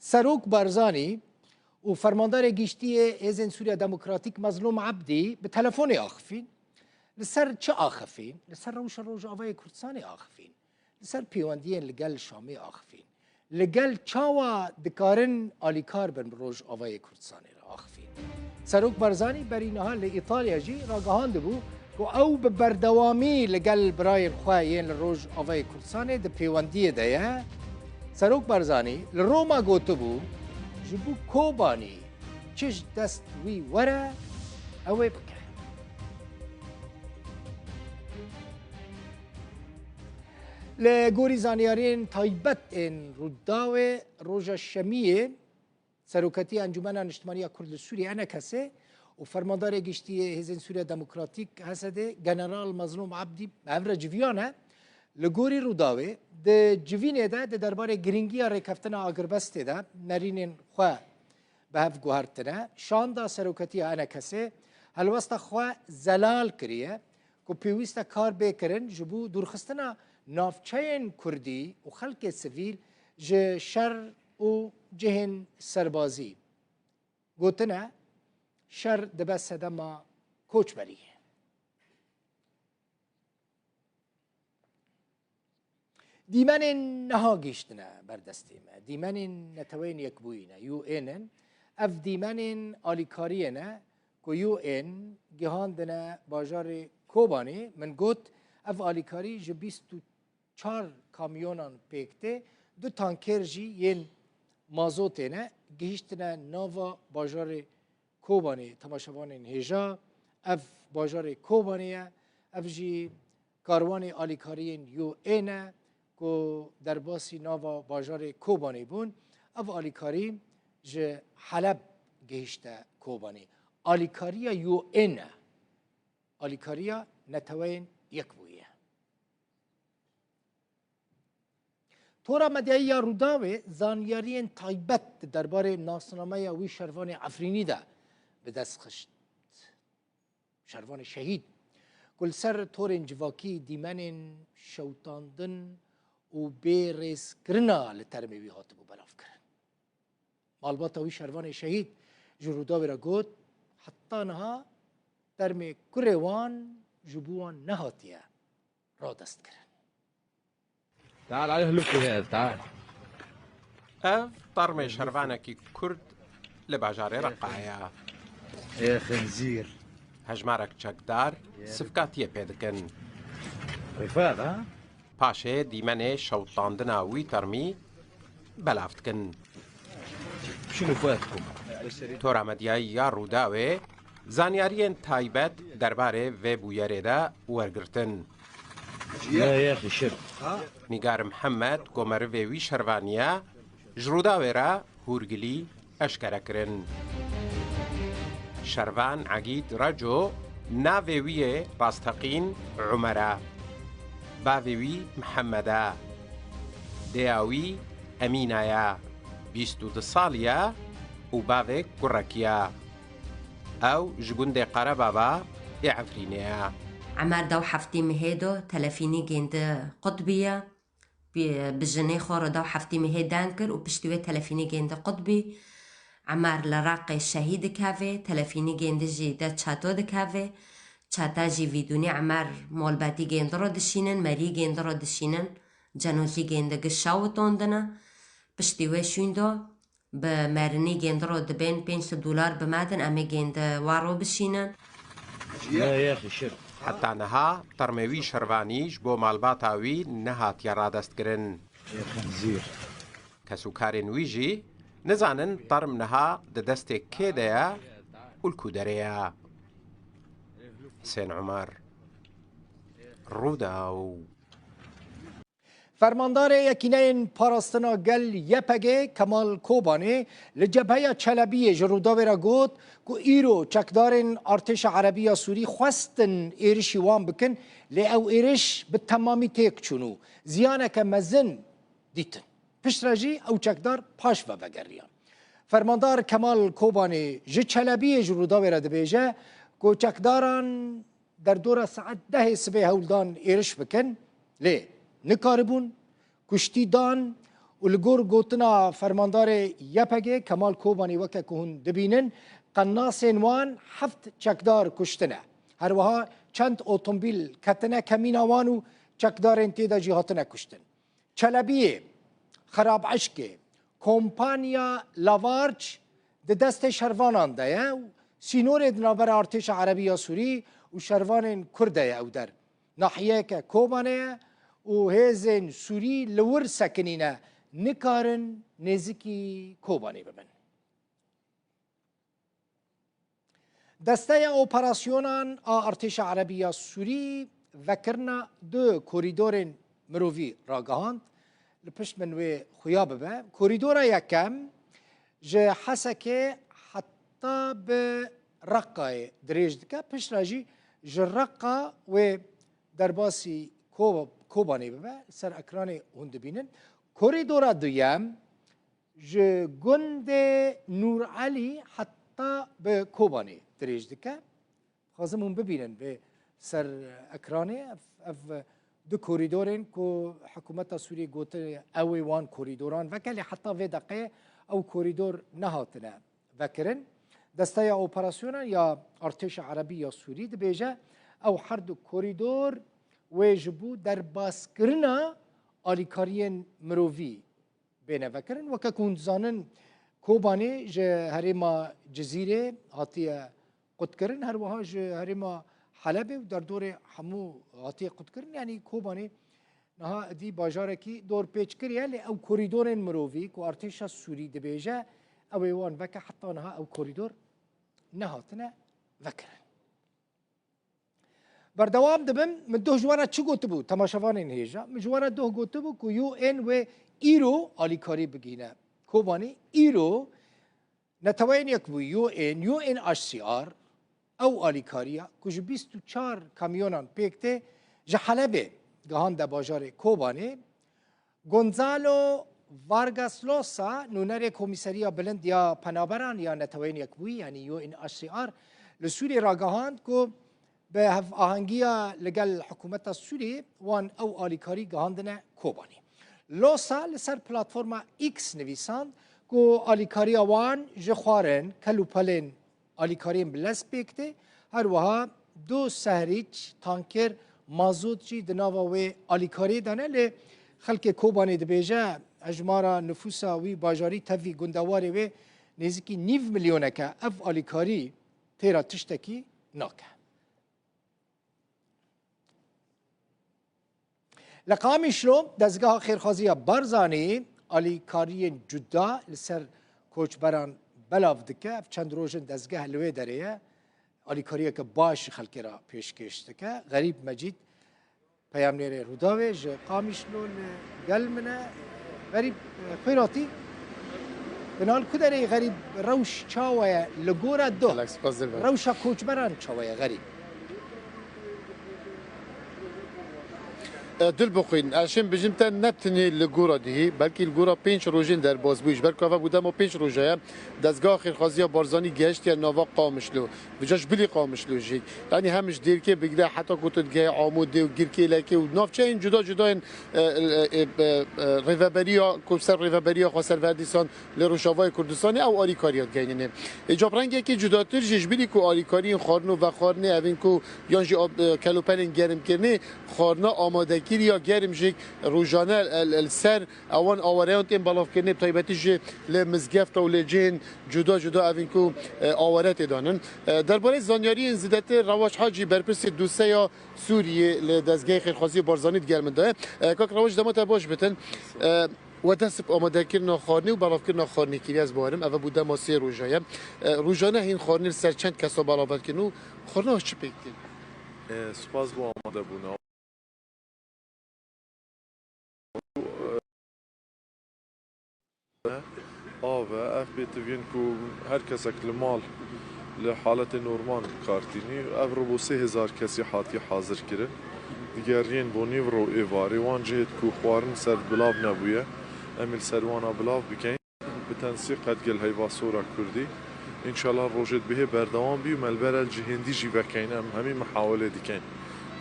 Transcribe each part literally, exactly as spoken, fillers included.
Serok Barzanî û Fermandarê Giştî yê Hêzên Sûriya Demokratîk Mezlûm Ebdî bi telefonê axifîn. Li ser çi axifîn? Li ser rewşa Rojavayê Kurdistanê axifîn. Li ser pêwendiyên li gel Şamê axifîn. Li gel çawa dikarin alîkar bin bi Rojavayê Kurdistanê re axifîn. Serok Barzanî berî niha li Îtalya jî ragihandibû ku ew bi berdewamî li gel birayên xwe yên li Rojavayê Kurdistanê di pêwendiyê de ye. Serok Barzanî li Roma gotibû, ji bo Kobanî çi ji dest wî were, ew ê bike. Li gorî zanyariyên taybet ên Rûdawê, roja Şemiyê, Seroketiya Encûmena Niştimanî ya Kurd li Sûriyê, ENKSê, û Fermandarê Giştî yê Hêzên Sûriya Demokratîk, HSDê, General Mezlûm Ebdî bi hev re civiyane. Li gorî Rûdawê, di civînê de di derbarê girîngiya rêkeftina agirbestê de nerînên xwe bi hev guhertine. Şanda Seroketiya ENKSê helwesta xwe zelal kiriye ku pêwîst e kar bê kirin ji bo dûrxistina navçeyên Kurdî û xelkê sivîl ji şer û cihên serbazî. Gotine, şer dibe sedema koçberiyê. Dîmenên niha gihîştine ber destê me. Dîmenên Neteweyên Yekbûyî ne, U N in. Ev dîmenên alîkariyê ne ku U N gihandine bajarê Kobanê. Min got, ev alîkarî ji bîst û çar kamyonan pêk tê, du tanker jî yên mazotê ne, gihîştine nava bajarê Kobanê. Temaşevanên hêja, ev bajarê Kobanê ye. Ev jî karwanê alîkariyên U N e ku derbasî nava bajarê Kobanê bûn. Ev alîkarî ji Heleb gihîşte Kobanê. Alîkariya U N e. Alîkariya Neteweyên Yekbûyî ye. Tora medyayî ya Rûdawê zanyariyên taybet di derbarê nasnameya wî şervanê Efrînî de bi dest xist. Şervanê şehîd ku li ser torên civakî dîmenên şewitandin û bê rêzkirina li termê wî hatibû belavkirin. Malbata wî şervanê şehîd ji Rûdawê re got, heta niha termê kurê wan ji bo wan nehatiye radestkirin. تعال على هلوكو هذا، تعال. Ev termê şervanekî Kurd li bajarê Reqayê ye. يا خنزير. Hejmarek çekdar sivkatiyê pê dikin. رفاق، ها؟ Paşê dîmenê şewitandina wî termî belav dikin. شنو فاتكم؟ Tora medyayî ya Rûdawê zanyariyên taybet derbarê vê bûyerê de wergirtin. لا يا أخي، شرب. Nîgar Mihemed, ku merivê wî şervanî ye, ji Rûdawê re hûrgilî eşkere kirin. Şervan Egîd Reco, navê wî yê rasteqîn Umer e. Bavê wî Mihemed e. Dêya wî Emîne ye, bîst û du salî ye û bavê kurekî ye. Ew ji gundê Qerebaba ê Efrînê ye. Emer dew heftî mihê do telefînî gêndi Qutbî ye. Bi, bi jinê xwe re dew heftî mihê deng kir û piştî wê telefînî gêndi Qutbî. Emer li Reqê şehîd dikeve, telefînî gêndi jî de çato dikeve. Çata jî vîdûnî Emer malbetî gêndi re dişînin, merî gêndi re dişînin. Ceno jî gêndi gişa witondine. Piştî wê şûn do. Bi merinî gêndi ro dibên pênc sed dolar bi me din, em ê gêndi wa ro bişînin. لا يا أخي، شرب. Heta niha termê wî şervanî ji bo malbata wî nehatiye radestkirin. يا خنزير. Kes û karên wî jî nizanin term niha di destê kê de ye û li ku derê ye. Husên Umer, Rûdaw. Fermandarê Yekîneyên Parastina Gel, Y P G, Kemal Kobanê li Cebheya Çelebiyê ji Rûdawê re got ku îro çekdarên artêşa erebî ya Sûrî xwestin êrişî wan bikin, lê ew êriş bi temamî têk çûn û ziyaneke mezin dîtin. Piştre jî ew çekdar paş ve vegeriyan. Fermandar Kemal Kobanê ji Çelebiyê ji Rûdawê re dibêje ku çekdaran derdora saet dehê sibê hewl dan êriş bikin, lê nikaribûn, kuştî dan Û li gor gotina fermandarê Y P G Kemal Kobanî, weke ku hûn dibînin, qenasên wan heft çekdar kuştine. Her wiha çend otomobîl ketine kemîna wan û çekdarên tê de jî hatine kuştin. Çelebiyê, Xerabişkê, kompanya Lavarç di destê şervanan de ye û sînorê di navbera artêşa Erebî ya Sûrî û şervanên Kurd de ye ew der. Nahiyeyeke Kobanê ye û hêzên Sûrî li wir sekinîne, nikarin nêzikî Kobanê bibin. Desteya operasyonan a artêşa Erebî ya Sûrî vekirina du korîdorên mirovî ragihand. Li pişt min wê xuya bibe. Korîdora yekem ji Hesekê heta bi Reqayê dirêj dike. Piştre jî ji Reqa wê derbasî Ko-, Kobanê bibe. Ser ekranê hûn dibînin. Korîdora duyem ji gundê Nûr Elî heta bi Kobanê dirêj dike. Dixwazim hûn bibînin vê ser ekranê. Ev, ev du korîdorên ku hikûmeta Sûriyê gote ew ê wan korîdoran veke, lê heta vê deqeyê ew korîdor nehatine vekirin. Desteya operasyonan ya artêşa Erebî ya Sûrî dibêje, ew her du korîdor wê ji bo derbaskirina alîkariyên mirovî bêne vekirin. Weke ku hûn dizanin, Kobanê ji herêma Cizîrê hatiye qutkirin, her wiha ji herêma Helebê û derdorê hemû hatiye qutkirin. Yanî Kobanê niha êdî bajarekî dorpêçkirî ye, lê ew korîdorên mirovî ku artêşa Sûrî dibêje, ew ê wan veke, heta niha ew korîdor nehatine vekirin. Berdewam dibim, min doh ji we re çi gotibû, temaşevanên hêja? Min ji we re doh gotibû ku U N wê îro alîkarî bigihîne Kobanê. Îro Neteweyên Yekbûyî, U N, U N H C R, ew alîkariya ku ji bîst û çar kamyonan pêk tê, ji Helebê gihande bajarê Kobanê. Gonzalo Vargas Llosa, nûnerê Komîseriya Bilind ya Penaberan ya Neteweyên Yekbûyî, yanî U N H C R, li Sûriyê ragihand ku bi hevahengiya li gel hikûmeta Sûriyê wan ew alîkarî gihandine Kobanê. Llosa li ser platforma X nivîsand ku alîkariya wan ji xwarin, kel û pelên alîkariyên bi lez pêk tê. Her wiha du sehrîç, tanker mazot jî di nava wê alîkariyê de ne. Lê xelkê Kobanê dibêje, hejmara nifûsa wî bajarî tevî gundewarê wê nêzîkî nîv milyoneke, ev alîkarî têra tiştekî nake. Li Qamişlo dezgeha xêrxwaziya Barzanî alîkariyên cuda li ser koçberan belav dike. Ev çend roj in dezgeh li wê derê ye. Alîkariyeke baş ji xelkê re pêşkêş dike. Xerîb Mecîd, peyamnêrê Rûdawê ji Qamişlo li gel min e. Xerîb, e, xêr hatî. Di nav ku derê Xerîb, rewş çawa ye li gora doh? Gelek spas dilber. Rewşa koçberan çawa ye Xerîb? E, dil bixwîn. Ez şêm bijim te ne tenê li gora dihî, belkî li gora pênc rojên derbas bûyî. Ji ber ku eva bû dema pênc roja ye, dezgeha xêrxwaziya Barzanî gehiştiye nava Qamişlo. Vêca ji bilî Qamişlo jî. Yanî hem ji Dêrikê bigire heta ku tu digehê Amûdê û Girkêlekê û navçeyên cuda cuda yên, e, e, e, e, e, rêveberiya ku ser rêveberiya xweser ver dîsan li Rojavayê Kurdistanê ew alîkariya digehînê. Îca bi rengekî cudatir jî ji bilî ku alîkariyên xwarin û vexwarinê evên ku yan jî ab-, e, kelopelên gerimkirinê xwarina amadekiriya gerim jî rojane el, el ser ewan awareyan tên belavkirinê, bi taybetî jî li mizgefta û li cihên cuda cuda evên ku, e, aware tê danin. E, derbarê zanyariyên zêdetir Rewaç Hacî, berpirsê dosyeya Sûriyê li dezgehê xêrxwaziyê Barzanî digel min de ye. E, kak Rewaç, dema te baş bitin. E, we dest bi amadekirina xwarinê û belavkirina xwarinê kiriye, ez bawerim. Eve bû dema sê roja ye. E, rojane hîn xwarinê li ser çend kesa belav dikin û xwarina çi pêk dikin? E, spas bo amadebûna. Av e, ev pêtiviyên ku her kesek li mal li haletê normal bi kar tînî, ev rebo sê hezar kesî hatiye hazir kirin. Digeriyên bo nîvro êvarê wan cihêt ku xwarin ser bilav nebûye, em ê li ser wana bilav bikeyn. Bi tensîq qedgel heyva sora kurdî. Înşallah rojêt bihê berdewam bî û me li ber el cihêndî jî vekeyne, em hemî mihawelê dikeyn.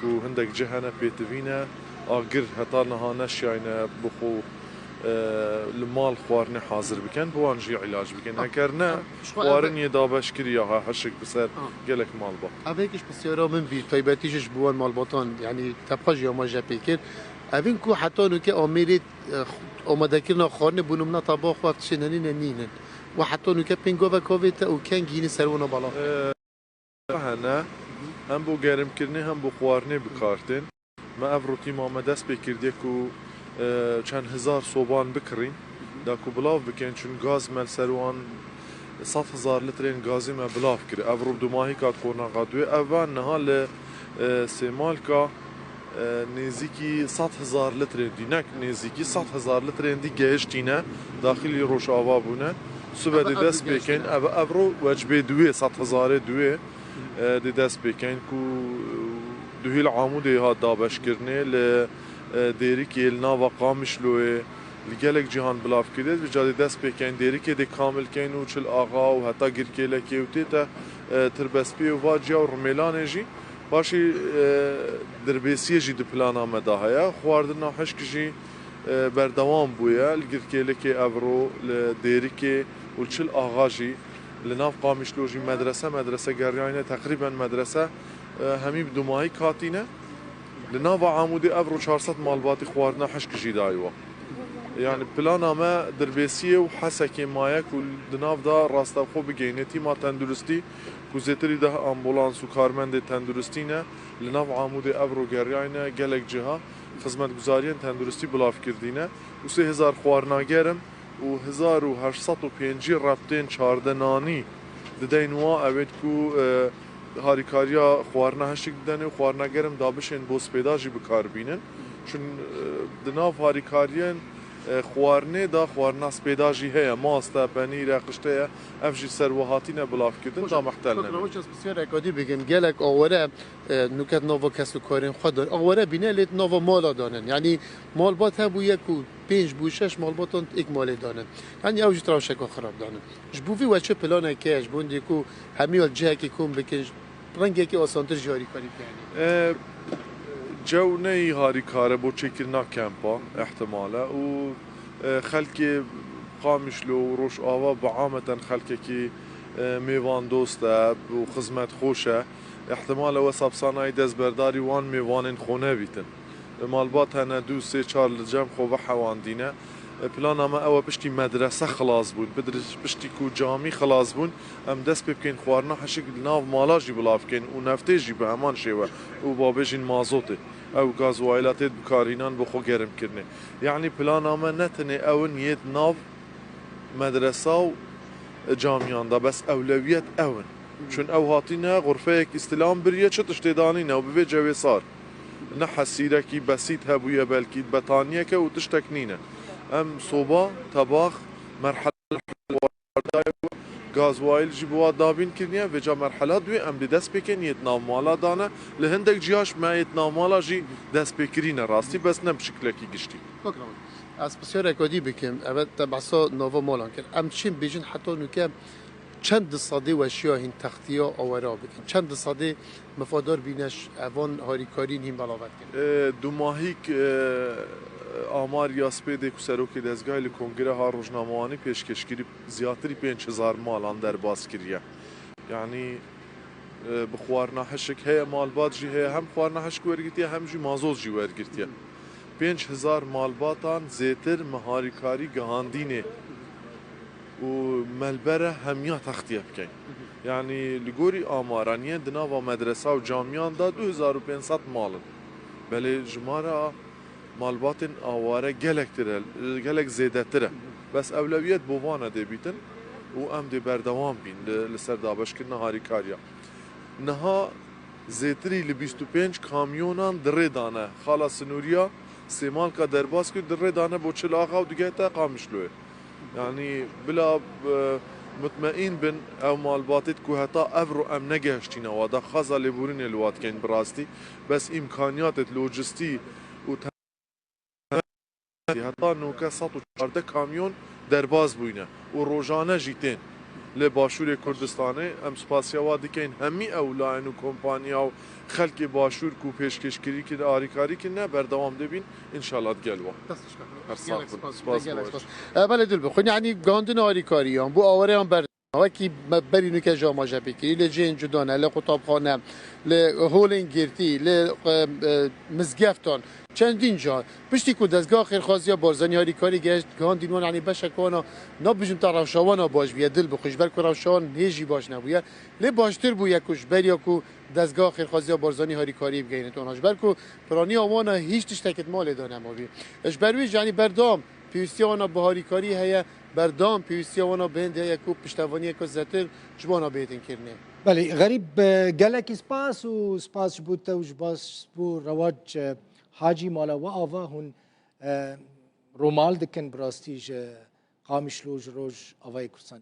Ku hindek cih hene pêtivî ne, agir heta niha neşiyayne bi xwe e, li mal xwarinê hazir bikin, bi wan jî îlac bikin. Ah, Eger ne, ah, ji xwe xwarin ev- yê dabeşkirî ya ha hişik bi ser Ah. gelek malbat. Ev êk ji pisyara min bî, taybetî jî ji bo wan malbatan, yanî tebqa jî ya me jê pê kir. Evin ku heta nûke Amêrê, e, amadekirina xwarinê bû nimna taba xwe ev tiştên henî ne nînin. Û heta nûke pêngavek avête û kengî yînî ser wana bala. E, hene, hem bo gerimkirinê hem bo xwarinê bi kar tên. Me ev rotîma me dest pê kirdiye ku, e, çend hezar soban bikirîn, da ku bilav bikin, çun gaz me li ser wan sed hezar litrên gazê me bilav kir. Ev rû bi dumahî kat qonaxa duê. Ev van niha li, e, Sêmalka, e, nêzîkî sed hezar litrên dî, nek nêzîkî sed hezar litrên dî gehiştîne, daxilî Rojava bûne. Sibe Ev dê ev dest pê geştîne. Kin, ev, ev ro wecbê duê, sed hezarê duê, e, dê dest pê kin ku, e, duhî li Amûdê hat dabeşkirinê, li, e, Dêrikê, li nava Qamişloyê, li gelek cihan bilav kiriye. Vêca dê dest pê kin, Dêrikê dê kamil kin û Çil Axa û heta Girkêlekê û tête, e, Tirbespiyê û va ciya û Rimêlanê jî. Paşî, e, Dirbêsiyê jî di plana me de heye. Xwardina hişk jî, e, berdewam bûye. Li Girkêlikê evro, li Dêrikê û li Çil Axa jî, li nav Qamişlo jî medrese, medrese geriyayne, teqrîben medrese, e, hemî bi dumahî katîne. Li nava Amûdê evro çar sed malbatî xwarina hişk jî dayî we. Yani plana me Dirbêsiyê û Hesekê maye ku di nav de rastevxwe bigeyne tîma tenduristî ku zêtirî deh ambulans û karmendê tenduristî ne, li nav Amûdê evro geriyayne gelek ciha xizmetguzariyên tenduristî bilav kirdîne û sê hezar xwarina gerim û hezar û heşt sed û pêncî reptên çardenanî dideyn wa, ewêt ku, e, harîkariya xwarina hişk didene û xwarina gerim dabişên bo spêda jî bi kar bînin. Çun, e, di nav harîkariyên, e, xwarinê de xwarina spêda jî heye. Maste, penîre, qişte ye. Ev jî ser we hatine bilavkirdin, da mehtel nebin. Rewşa spesiyal ekodî bikim. Gelek aware, e, nuket nava kes û karên xwe dan. Aware bîne lê nava mala danin. Yani malbat hebûye ku pênc bû şeş malbatan êk malê danin. Yani ew jî rewşeka xirab danin. Ji bo vî weçe planek heye, ji bo hindê ku hemî wek cihekî kom bikin, rengekî asantir jî harîkarî bikenî. E, cew neyî harîkar e bo çêkirina kempa, ihtimale, û, e, xelkê Qamişlo û Rojava bi ameten xelkekî, e, mêvandost e û xizmetxweş e. Ihtimale wesa bi sanayî destberdarî wan mêvanên xwe nebîtin. Malbat hene du, sê, çar li cem xwe vehewandîne. Plana me ew e, piştî medrese xilas bûn, pidr-, piştî ku camî xilas bûn, em dest pê bikeyn xwarina hişik li nav mala jî bilav bikeyn û neftê jî bi heman şêwe û babêjîn mazotê. Ew gazwayla tê bikarînan bo xwe gerimkirinê. Yanî plana me ne tenê ew in yê di nav medresa û camiyan de, bes ewlewiyet ew in. Çun ew hatîne, xurfeyek îstilam biriye, çi tiştê danîne û bi vê cewê sar. Ne hesîrekî besît hebûye, belkî betaniyeke û tiştek nîne. Em soba, tebax, merhele gazwayil jî bi wa dabîn kiriniye, vêca merhela duê em dê dest pê kin yê di nav mala dane. Li hindek ciya ji me yê di nav mala jî dest pê kirîne rastî, bes ne bi şiklekî giştî. Bak, ez pisyarek odî bikim, evet, te behsa nava malan kir. Em çin bêjin heta nûke çend di sedê weşiya hîn textiya awara bikin? Çend di sedê mifadar bîne ji evan harîkarîn hîn belavet kirin? E, dumahîk, e, amar ya spêdê ku serokê dezgahê li kongreha rojnamewanî pêşkeş kirî, ziyatirî pênc hezar malan derbas kiriye. Yanî, e, bi xwarina hişik heye, malbat jî heye, hem xwarina hişk wergirtiye, hem jî mazot jî wergirtiye. Pênc hezar malbatan zêtir me harîkarî gihandînê û me li ber e hemiya textiye bikeyn. Yanî li gorî amaran yên di nava medresa û camiyan de du hezar û pênc sed mal in. Belê jimara malbatên aware gelektir e, gelek zêdetir e. Bes ewlewiyet bo van e dê bîtin û em dê berdewam bîn li, li ser dabeşkirina harîkariya. Niha zêtirî li bîst û pênc kamyonan di rê de ne. Xala Sinûriya Sêmalka derbas kir, di rê de ne bo Çil Axa û digihete Qamişloyê. Yanî bila, e, mutmeîn bin, ew malbatêt ku heta evro em negehiştîne wa, daxwaza lêborînê li wa dikeyn bi rastî. Bes îmkaniyatêt lojistî û te-, heta nûke sed û çardeh kamyon derbas bûyne û rojane jî tên. Li Başûrê Kurdistanê em spasiya wa dikeyn hemî ew layên û kompanya û xelkê Başûr ku pêşkêşkirî kirine, harîkarî kirine, berdewam dibîn, înşallah digel wan. Destişka. Her sax bin. Spas. Gelek spas. E, belê dil bixwin. Yanî gandina harîkariyan bo awareyan ber. Wekî me berî nûke ji amaje pêkirî, li cihên cuda ne, li qutabxane, li holên girtî, li, e, e, mizgeftan, çendîn car. Piştî ku dezgeha xêrxwaziya Barzanî harîkarî gehişt, gihandîn wan, yanî beşek wana, nabêjim te rewşa wana baş bûye, dil bixwe, ji ber ku rewşa wan hê jî baş nebûye. Lê baştir bûye ku ji beriya ku dezgeha xêrxwaziya Barzanî harîkariyê bigeyînit wana. Ji ber ku piraniya wana hîç tiştekit malê de nemabî. Ji ber wî jî, yanî berdewam pêwîstiya wana bi harîkarî heye, berdewam pêwîstiya wana bi hindê heye ku piştevaniyeke zêtir ji bona bihêtin kirinê. Belê, Xerîb, e, gelekî spas û spas ji bo te û ji bas bo Rewac, e, Hacî, mala we ava, hûn, e, rûmal dikin bi rastî ji Qamişlo, ji Rojavayê Kurdistanê.